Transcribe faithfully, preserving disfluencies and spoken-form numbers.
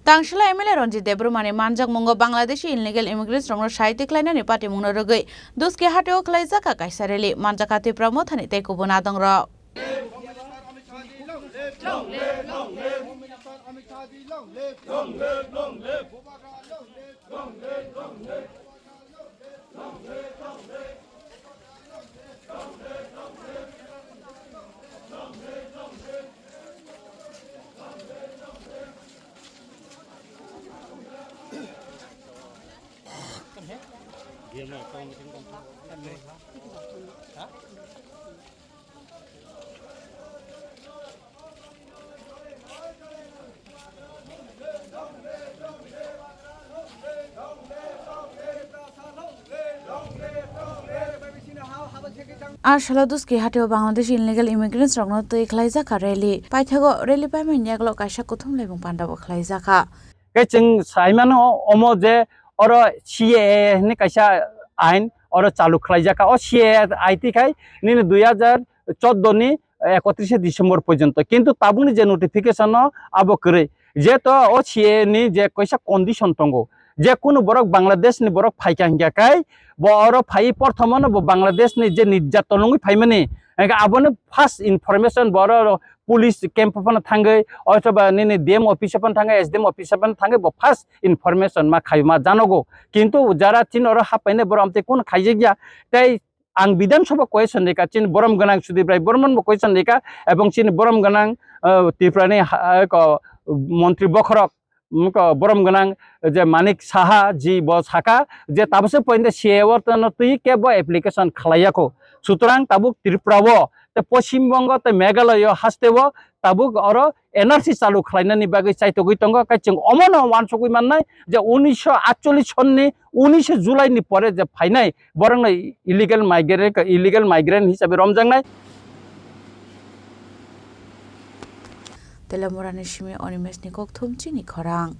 Tangsila M L A Ranjit Debbarmani manjakmungo Bangladeshi illegal immigrants rokno saiti khlainani patimungno rwgwi Duski hatio khlaijak kaisa rally, manjakha Tipra Mothani tei kubun adongrok. A salo Duski hatio Bangladesh illegal immigrants rokno twi khlaijak kha rally. Paithago rally paimani yagulo kaisa kuthum laimung panda bo khlaijak kha. Khe chwng saimano omo je oro C A A hinwi kaisa ain oro chalu khlaijak kha. O C A A aiti khai nini dui hajar chordo ni ekotrishe December porjonto. Kintu tabukni je notification no abo kwrwi. Jeto o C A A ni je kaisa condition tongo. Je kunu borok Bangladesh ni borok phaikha hinkha khai bo oro phaiwi porthomono bo Bangladesh ni je nirjaton wngwi phaimani. Hinkhe abono first information bo oro police camp phano thangwi, othoba nini D M office phano thangwi, S D M office phano thangwi bo first information ma khai ma janogo. Kintu jara chini oro haphainai borok amtwi kunu khaijakya. Tei ang Bidhan Sabha question rika, chini borom gwnang Sudip Rai Bormon bo question rika, ebong chini borom gwnang, eh, Tripura ni ha-, eh, ko, montri bokhorok, mm, ko, borom gwnang je Manik Saha ji bo saka je tabukse point C A A o tano twi kebo application khlaiya kho. Sutrang tabuk Tripura o, te Poschim Bongo, te Meghalaya o haste o tabuk oro N R C chalu khlainani bagwi chaitogwi tongo, kai chwng omono uansukwi mannai je unisho atchollish sonni unishe July ni pore je phainai borokno illegal migrant, illegal migrant hisabe romjaknai. Telamurani simi Animesh ni kokthum chini khorang.